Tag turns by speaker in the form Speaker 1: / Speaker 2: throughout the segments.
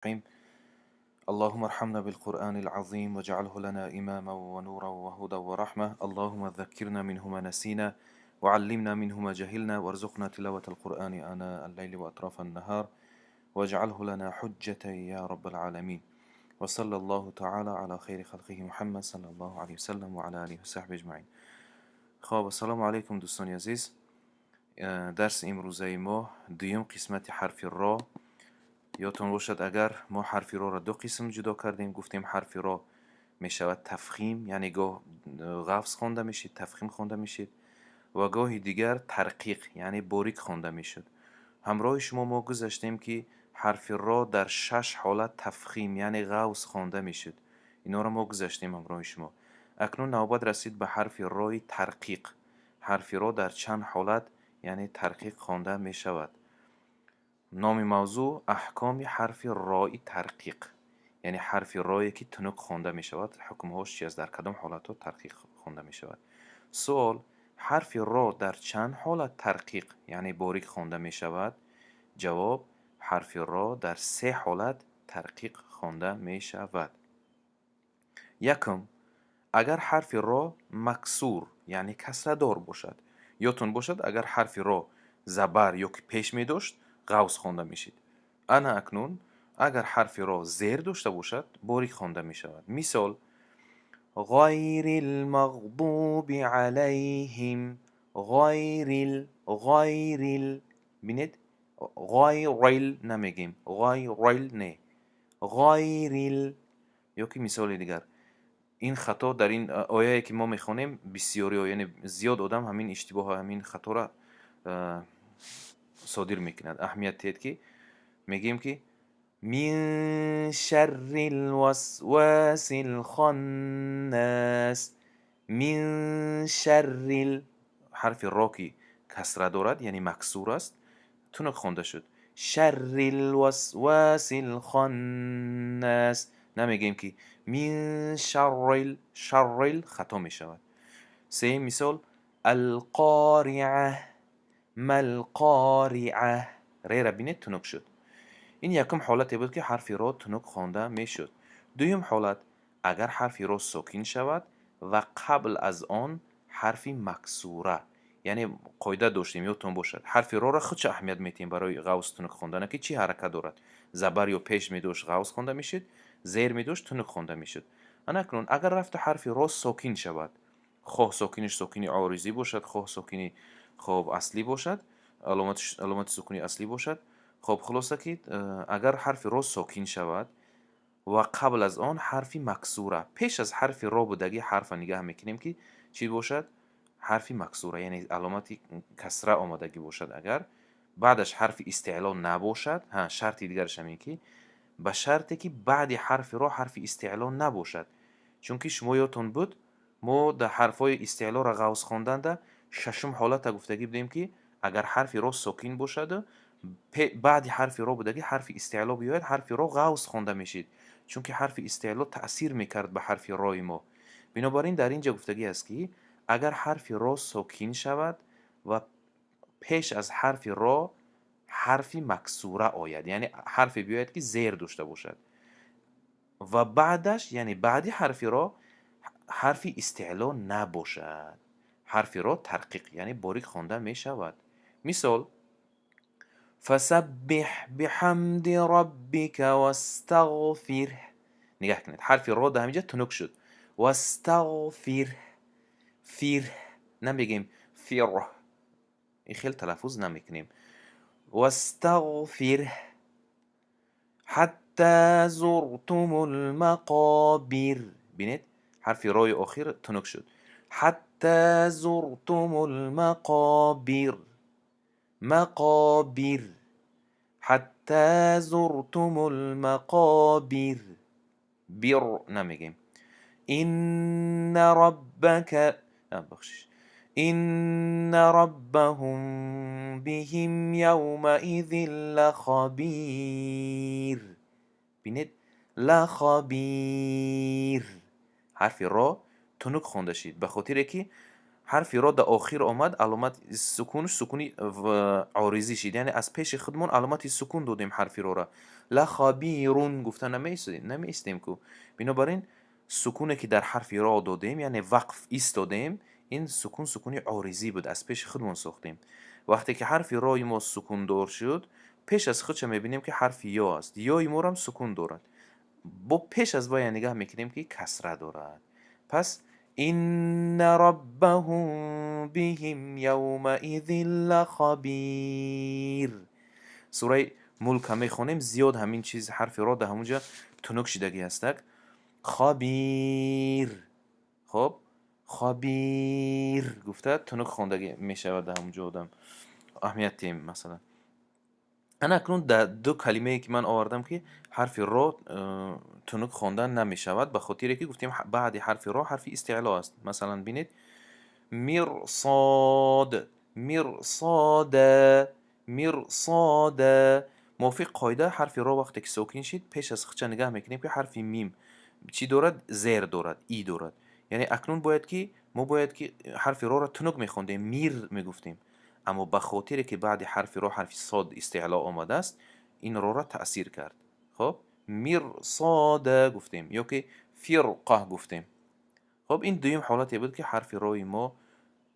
Speaker 1: الرحيم. اللهم ارحمنا بالقرآن العظيم واجعله لنا إماما ونورا وهدى ورحمة. اللهم ذكرنا منه ما نسينا وعلمنا منه ما جهلنا وارزقنا تلاوة القرآن آناء الليل وأطراف النهار واجعله لنا حجة يا رب العالمين. وصلى الله تعالى على خير خلقه محمد صلى الله عليه وسلم وعلى آله وصحبه أجمعين. خب، السلام علیکم دوستان عزیز. درس امروزه ما دویم قسمت حرف را. یادتان باشد اگر ما حرف را را دو قسم جدا کردیم، گفتیم حرف را می شود تفخیم، یعنی گاه غفص خوانده میشید، تفخیم خوانده میشید، و گاهی دیگر ترقیق، یعنی باریک خوانده میشد. همراه شما ما گذشتیم که حرف را در شش حالت تفخیم، یعنی غوص خوانده میشد. اینا را ما گذشتیم همراه شما. اکنون نوبت رسید به حرف رای ترقیق. حرف را در چند حالت، یعنی ترقیق خوانده می شود. نام موضوع: احکام حرف رای ترقیق، یعنی حرف رایی که تنک خوانده می شود، حکمهاش چی است، در کدام حالت ها ترقیق خوانده می شود. سوال: حرف را در چند حالت ترقیق، یعنی باریک خوانده می شود؟ جواب: حرف را در سه حالت ترقیق خوانده می شود. یکم، اگر حرف را مکسور، یعنی کسره دار باشد. یادتون باشد اگر حرف را زبر یا که پیش می داشت، غوص خوانده میشید. انا اکنون اگر حرف را زیر داشته باشد، باریک خوانده می شود. مثال: غیر المغضوب علیهم. غیر ال، غیر ال. بینید، غیر نمیگیم، غیر نه، غیر ال. یا که مثال دیگر، این خطا در این آیه که ما میخوانیم بسیاری، یعنی زیاد آدم همین اشتباه، همین خطا را صادر میکند. اهمیت دهید که میگیم که من شر الوسواس الخناس. من شر ال، حرف را که کسره دارد، یعنی مکسور است، تنک خوانده شد. شر الوسواس الخناس. نمیگیم که من شر، شر، خطا می شود. سه مثال: القارعه، ما القارعه. ری را بینید، تنک شد. این یکم حالتی بود که حرف را تنک خوانده میشد. دویم حالت، اگر حرف را ساکن شود و قبل از آن حرف مکسوره، یعنی قاعده داشتیم، یادتون باشد، حرف را را خودش اهمیت میتیم برای غوص تنک خواندن که چی حرکت دارد. زبر یا پیش میداشت، غوص خوانده میشد، زیر میداشت، تنک خوانده میشد. اکنون اگر رفت حرف را ساکن شود، خواه ساکنش ساکنی عارضی باشد، خواه ساکنی خب اصلی باشد، علامت سکونی اصلی باشد، خب خلاصه که اگر حرف را ساکن شود و قبل از آن حرف مکسوره، پیش از حرف را بودگی حرف نگاه میکنیم که چی باشد، حرف مکسوره، یعنی علامت کسره آمدگی باشد، اگر بعدش حرف استعلا نباشد. ها، شرط دیگرش هم این که به شرطی که بعد حرف را حرف استعلا نباشد، چون که شما یادتون بود ما در حرفای استعلا را غوص خواندن ده ششم حالت گفتگی بودیم که اگر حرف را ساکن باشد، بعد حرف را بودگی حرف استعلا بیاید، حرف را غوص خوانده میشید، چون که حرف استعلا تأثیر میکرد به حرف رای ما. بنابراین در اینجا گفتگی است که اگر حرف را ساکن شود و پیش از حرف را حرف مکسوره آید، یعنی حرف بیاید که زیر داشته باشد و بعدش، یعنی بعدی حرف را حرف استعلا نباشد، حرف را ترقیق، یعنی باریک خوانده می شود. مثال: فسبح بحمد ربک واستغفره. نگاه کنید، حرف را در همینجا تنک شد. واستغفره، فیر نمیگیم، فیر، این خیلی تلفظ نمیکنیم. واستغفره. حتی زرتم المقابر. بینید، حرف رای آخر تنک شد. حتی زرتم المقابر، مقابر، حتی زرتم المقابر، بر نمیگیم. إن ربك، بخشش، إن ربهم بهم يومئذ لخبیر. بینید، لخبیر، حرف را تنک خوانده شد، به خاطر که حرف را در آخر آمد، علامت سکونش سکونی عارضی شد، یعنی از پیش خودمون علامت سکون دادیم حرف را را. لخبیرون گفته نمیستیم کو. بنابراین سکونه که در حرف را دادیم، یعنی وقف ایستادیم، این سکون سکونی عارضی بود، از پیش خودمون ساختیم. وقتی که حرف رای ما سکون دار شد، پیش از خودش میبینیم که حرف یا است، یای ما هم سکون دارد. با پیش از وای نگاه میکنیم که کسره دارد. پس ان ربهم بهم یومئذ لخبیر. سوره ملک میخونیم، زیاد همین چیز حرف را در همونجا تنک شدگی هستک. خبیر، خب خبیر گفته تنک خوندگی میشود در همونجا آدم اهمیت تیم. مثلا انا اکنون در دو کلمه که من آوردم که حرف را تنک خواندن نمیشود، به خاطر که گفتیم بعد حرف را حرف استعلا است. مثلا بینید مرصاد، مرصاد، مرصاد. موافق قاعده حرف را وقتی که ساکن شد، پیش از خودش نگاه میکنیم که حرف میم چی دارد؟ زیر دارد، ای دارد. یعنی اکنون باید که ما باید که حرف را را تنک میخوندیم، میر میگفتیم، اما به خاطر که بعد حرف را حرف صاد استعلا آمده است، این را را تأثیر کرد. خب مرصاد گفتیم یا که فرقه گفتیم. خب این دویم حالتی بود که حرف رای ما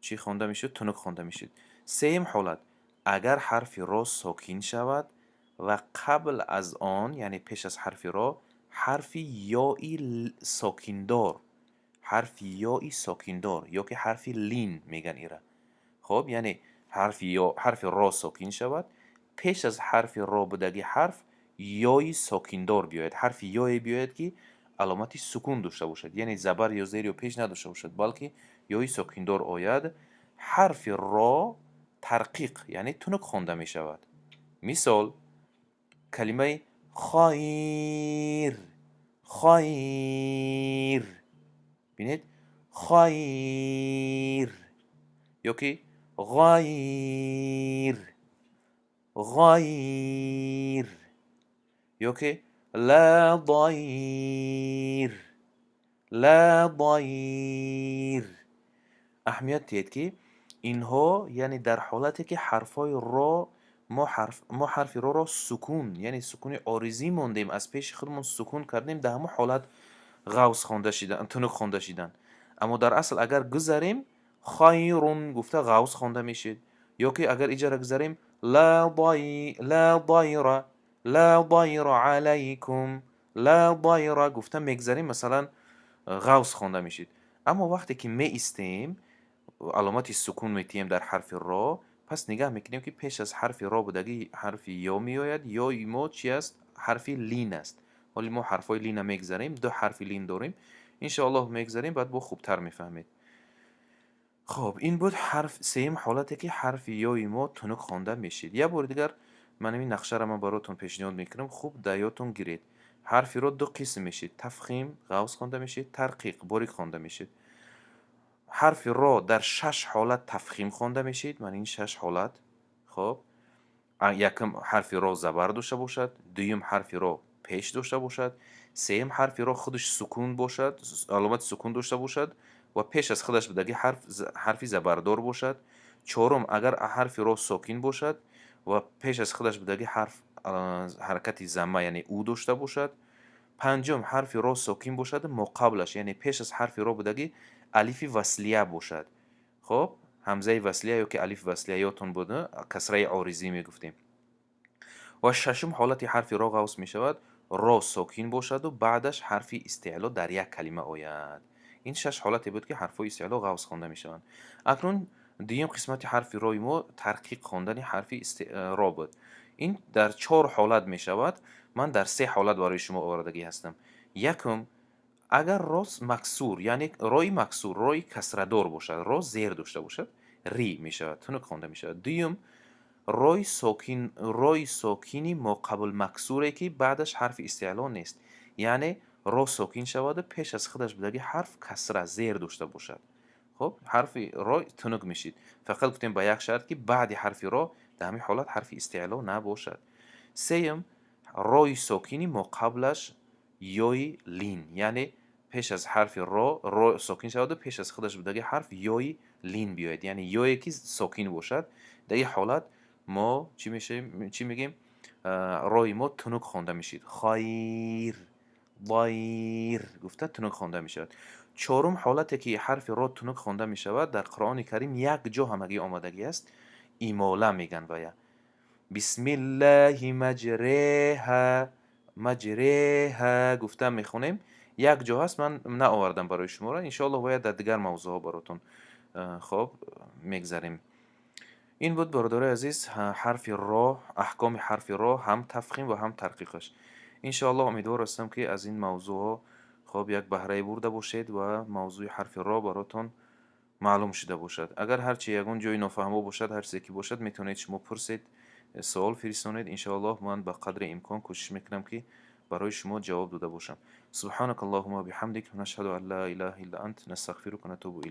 Speaker 1: چی خوانده میشد؟ تنک خوانده میشد. سیم حالت، اگر حرف را ساکن شود و قبل از آن، یعنی پیش از حرف را، حرف یای ساکندار، حرف یای ساکندار یا که حرف لین میگن ایره. خب یعنی حرف یا حرف را ساکن شود، پیش از حرف را بودگی حرف یای ساکندار بیاید، حرف یای بیاید که علامت سکون داشته باشد، یعنی زبر یا زیر یا پیش نداشته باشد، بلکه یای ساکندار آید. حرف را ترقیق یعنی تنک خوانده می شود. مثال کلمه خیر، خیر، بینید خیر، یا که غیر، غیر، یا که لا ضیر، لا ضیر. اهمیت دهید که اینها یعنی در حالتی که حرفای را ما حرف را را سکون، یعنی سکون عارضی موندیم، از پیش خودمون سکون کردیم، در همون حالت غوث خوانده شدن، تنک خوانده شدن. اما در اصل اگر گذاریم خیرون گفته غوث خوانده میشید، یا که اگر ایجا را گذاریم لا ضیر، لا ضیر علیکم، لا ضیر گفته میگذاریم، مثلا غوث خوانده میشید. اما وقتی که می ایستیم علامت سکون میتیم در حرف را، پس نگاه میکنیم که پیش از حرف را بودگی حرف یا میآید. یا ما چی است؟ حرف لین است. ولی ما حرفای لین میگذاریم، دو حرف لین داریم، انشاءالله میگذاریم، بعد با خوبتر میفهمید. خب این بود حرف سیم حالتی که حرف یای ما تنک خوانده میشید. یه بار دیگر من این نقشه را من براتون پیشنهاد میکنم، خوب دایاتون گیرید. حرفی را دو قسم میشید، تفخیم غوث خوانده میشید، ترقیق باریک خوانده میشید. حرف را در شش حالت تفخیم خوانده میشید. من این شش حالت، خب یکم حرف را زبر داشته باشد، دویم حرف را پیش داشته باشد، سیم حرف را خودش سکون باشد، علامت سکون داشته باشد و پیش از خودش بدگی حرف زبردار باشد. چهارم اگر حرف را ساکن باشد و پیش از خودش بدگی حرف حرکت زمه یعنی او داشته باشد. پنجم حرف را ساکن باشد مقابلش، یعنی پیش از حرف را بدگی الف وصلیه باشد. خب همزه وصلیه یا که الف وصلیه یادتون بوده، کسره عارضی میگفتیم. و ششم حالت حرف را غوث میشود، را ساکن باشد و بعدش حرف استعلا در یک کلمه آید. این شش حالتی بود که حرفای استعلا غوث خوانده میشوند. اکنون دویم قسمت حرف رای ما ترقیق خواندن حرف را بود. این در چهار حالت میشود. من در سه حالت برای شما آوردگی هستم. یکم اگر راست مکسور، یعنی رای مکسور، رای کسردار باشد، را زیر داشته باشد، ری میشود، تنک خوانده میشود. دویم رای ساکن، رای ساکینی ما قبل مکسوره که بعدش حرف استعلا نیست، یعنی را ساکن شود و پیش از خودش بدگی حرف کسره زیر داشته باشد. خب حرف را تنک میشید. فقط گفتیم با یک شرط که بعد حرف را در همین حالت حرف استعلا نباشد. سیم رای ساکینی ما قبلش یای لین، یعنی پیش از حرف را را ساکن شود و پیش از خودش بدگی حرف یای لین بیاید، یعنی یایی که ساکن باشد. در این حالت ما چی میشه، چی میگیم؟ Рои мо тунук хонда мешид. Хайр, дайр гуфта тунук хонда мешавад. Чорум ҳолате ки ҳарфи ро тунук хонда мешавад, дар Қуръони Карим як ҷо ҳамагӣ омадагӣ аст, имола меган вая. Бисмиллаҳи маҷреҳа, маҷреҳа гуфта мехонем. Як ҷо ҳаст, ман наовардам барои шуморо. Иншоаллоҳ бояд дар дигар мавзӯъҳо баротон хоб мегзарем. Ин буд, бародарои азиз, ҳарфи ро, аҳкоми ҳарфи ро, ҳам тафхим ва ҳам тарқиқаш. Иншоаллоҳ умедвор ҳастам, ки аз ин мавзӯъҳо хоб як баҳрае бурда бошед ва мавзӯи ҳарфи ро баротон маълум шуда бошад. Агар ҳарчи ягон ҷои нофаҳмо бошад, ҳар чизе ки бошад, метавонед шумо пурсед, суол фиристонед. Иншоаллоҳ ман ба қадри имкон кӯшиш мекунам, ки барои шумо ҷавоб дода бошам. Субҳанака Аллоҳума биҳамдик, нашҳаду ан ла илаҳа илла ант, настағфирука ва натубу илайк.